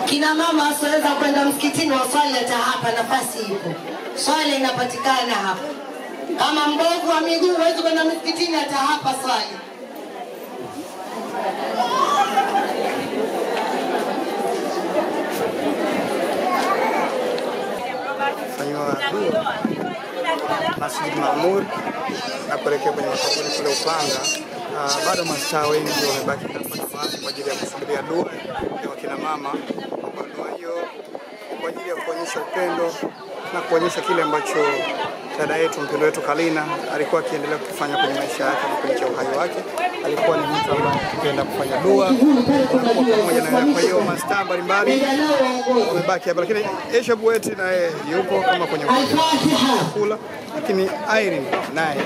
Kina mama wasiweza kwenda msikitini waswali hata hapa, nafasi ipo. Swali inapatikana hapa. Kama mbovu wa miguu huwezi kwenda msikitini, hata hapa swali. Fanyiwa dua Masjid Maamur na kuelekea kwenye makaburi kule Upanga. Bado mastaa wengi wamebaki hapa nyumbani kwa ajili ya kusubiria dua ya wakina mama. Kwa dua hiyo kwa ajili ya kuonyesha upendo na kuonyesha kile ambacho dada yetu mpendo wetu Karina alikuwa akiendelea kufanya kwenye maisha yake na kwenye uhai wake. Alikuwa ni mtu ambaye alipenda kufanya dua pamoja na, kwa hiyo mastaa mbalimbali wamebaki hapa, lakini Aisha Bueti naye yupo kama kwenye chakula, lakini Irene naye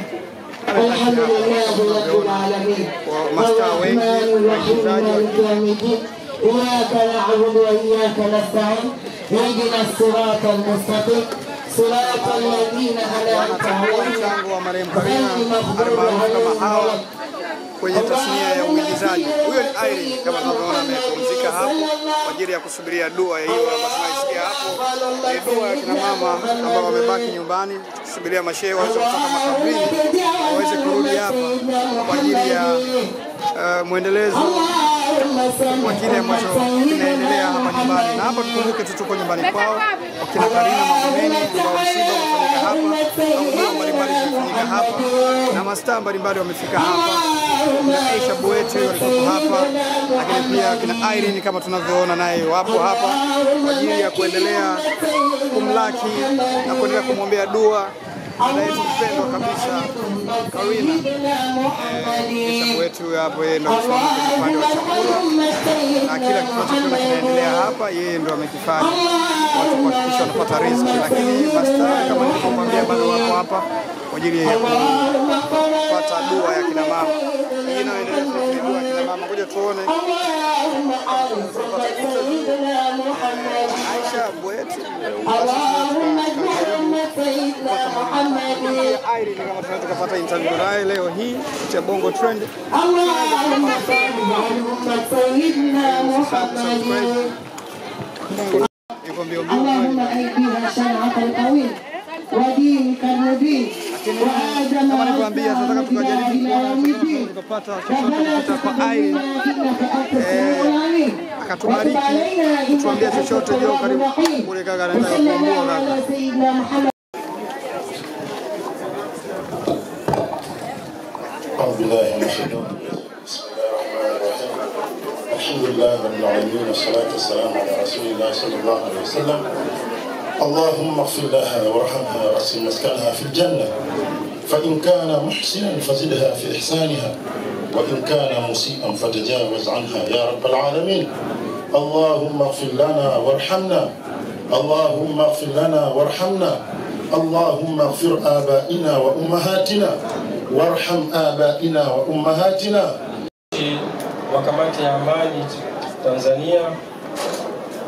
mastaa wengi waigizaji. إياك نعبد وإياك نستعين اهدنا الصراط المستقيم صراط الذين أنعمت عليهم wa marehemu Karina almaarufu kama Hawa kwenye tasnia ya uigizaji. Huyo ni Irene kama tunavyoona amepumzika hapo kwa ajili ya kusubiria dua ya hiyo ambayo tunaisikia hapo. Ni dua ya kina mama ambao wamebaki nyumbani kusubiria mashehe waweze kutoka makaburini waweze kurudi hapa kwa ajili ya mwendelezo wa kile ambacho kinaendelea hapa nyumbani. Na hapa tukumbuke tu tuko nyumbani kwao wakina Karina Magomeni ambao msiba umefanyika hapa, au mbalimbali zimefanyika hapa na mastaa mbalimbali wamefika hapa, na Aisha Buete walikuwa hapa, lakini pia kina Irene kama tunavyoona naye wapo hapa kwa ajili ya kuendelea kumlaki na kuendelea kumwombea dua dada yetu mpendwa kabisa Karina. Aisha Buete hapo yeye ndo amesimama kwenye upande wa chakula na kila kitu ambacho kinaendelea hapa yeye ndo amekifanya, watu kuhakikisha wanapata riziki. Lakini mastaa kama nilivyokuambia bado wapo hapa kwa ajili ya kupata dua ya kina mama. Hii inaendelea kwa dua ya kina mama. Ngoja tuone Aisha Buete Irene kama tunaweza kupata interview naye leo hii cha Bongo Trend. Yuko mbio mbio. Kama nilivyoambia tunataka tukajaribu kuona tukapata chochote kutoka kwa Irene. Akatubariki, kutuambia chochote. Jo, karibu kule kaka anataka kuambua kaka. أعوذ بالله من الشيطان الرجيم. بسم الله الرحمن الرحيم. الحمد لله رب العالمين والصلاة والسلام على رسول الله صلى الله عليه وسلم. اللهم اغفر لها وارحمها وأحسن مسكنها في الجنة، فإن كان محسنا فزدها في إحسانها، وإن كان مسيئا فتجاوز عنها يا رب العالمين. اللهم اغفر لنا وارحمنا، اللهم اغفر لنا وارحمنا، اللهم اغفر آبائنا وأمهاتنا وارحم آبائنا وأمهاتنا. Wa kamati ya amani Tanzania,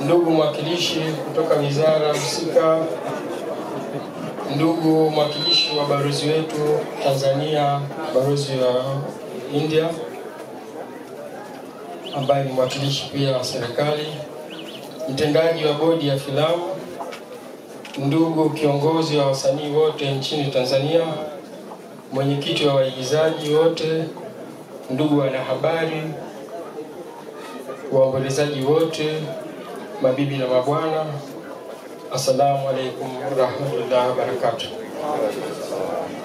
ndugu mwakilishi kutoka wizara husika, ndugu mwakilishi wa balozi wetu Tanzania, balozi wa India ambaye ni mwakilishi pia wa serikali, mtendaji wa bodi ya filamu, ndugu kiongozi wa wasanii wote nchini Tanzania, mwenyekiti wa waigizaji wote, ndugu wanahabari, waombolezaji wote, mabibi na mabwana, assalamu alaikum warahmatullahi wabarakatuh.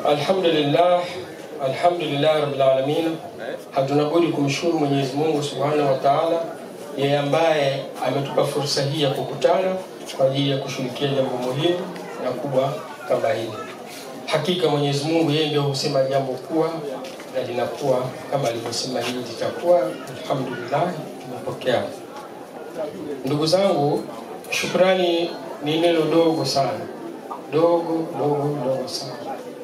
Alhamdulillah, alhamdulillah rabbil alamin. Hatuna budi kumshukuru Mwenyezi Mungu Subhanahu wa Ta'ala yeye ambaye ametupa fursa hii ya kukutana kwa ajili ya kushughulikia jambo muhimu na kubwa kama hili. Hakika Mwenyezi Mungu yeye ndio husema jambo kuwa na linakuwa kama alivyosema hili litakuwa. Alhamdulillah, tumepokea. Ndugu zangu, shukrani ni neno dogo sana, dogo dogo dogo sana,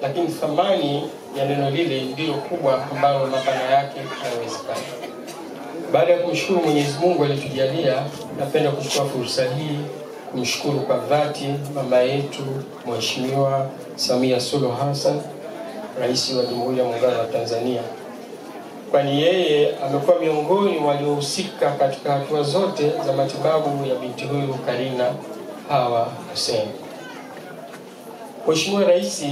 lakini thamani ya neno lile ndio kubwa ambalo mapana yake hayawezekani. Baada ya kumshukuru Mwenyezi Mungu aliyetujalia, napenda kuchukua fursa hii kumshukuru kwa dhati mama yetu Mheshimiwa Samia Suluhu Hassan, Rais wa Jamhuri ya Muungano wa Tanzania, kwani yeye amekuwa miongoni waliohusika katika hatua zote za matibabu ya binti huyu Karina Hawa Hussein. Mheshimiwa Rais,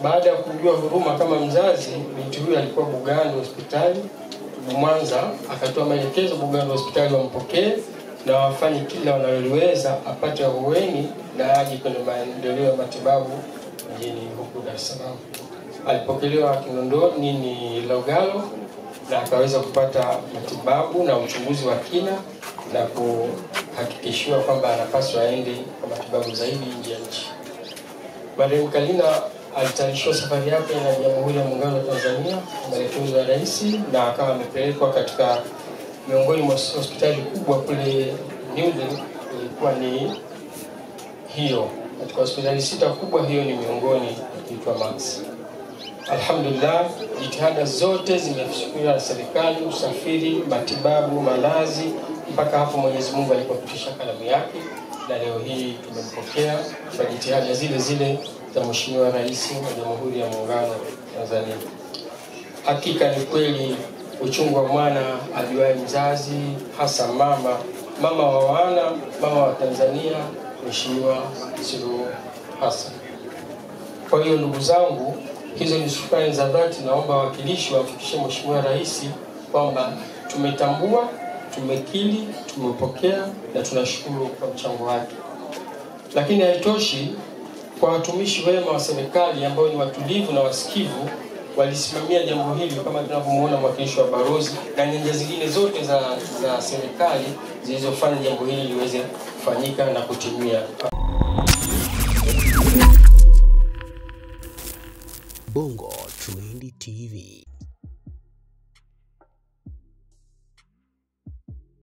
baada ya kujua huruma kama mzazi, binti huyu alikuwa Bugando hospitali Mwanza, akatoa maelekezo Bugando hospitali wampokee na wafanye kila wanaloliweza apate ahueni na aje kwenye maendeleo ya matibabu mjini huku Dar es Salaam. Alipokelewa Kinondoni ni Lugalo na akaweza kupata matibabu na uchunguzi wa kina na kuhakikishiwa kwamba anapaswa aende kwa matibabu zaidi nje ya nchi. Marehemu Karina alitayarishiwa safari yake na Jamhuri ya Muungano wa Tanzania, maelekezo ya Rais, na akawa amepelekwa katika miongoni mwa hospitali kubwa kule New Delhi. Ilikuwa ni hiyo, katika hospitali 6 kubwa, hiyo ni miongoni, ikiitwa Max. Alhamdulillah, jitihada zote zimefikiwa na serikali, usafiri, matibabu, malazi, mpaka hapo Mwenyezi Mungu alipopitisha kalamu yake, na leo hii tumempokea kwa jitihada zile zile za Mheshimiwa Rais wa Jamhuri ya Muungano wa Tanzania. Hakika ni kweli uchungu wa mwana ajuaye mzazi, hasa mama, mama wa wana, mama wa Tanzania, Mheshimiwa Suluhu Hassan. Kwa hiyo ndugu zangu, hizo ni shukrani za dhati. Naomba wawakilishi wafikishe Mheshimiwa Rais kwamba tumetambua, tumekiri, tumepokea na tunashukuru kwa mchango wake. Lakini haitoshi, kwa watumishi wema wa serikali ambao ni watulivu na wasikivu walisimamia jambo hili, kama tunavyomuona mwakilishi wa balozi na nyanja zingine zote za serikali zilizofanya jambo hili liweze kufanyika na kutimia. Bongo Trendy TV.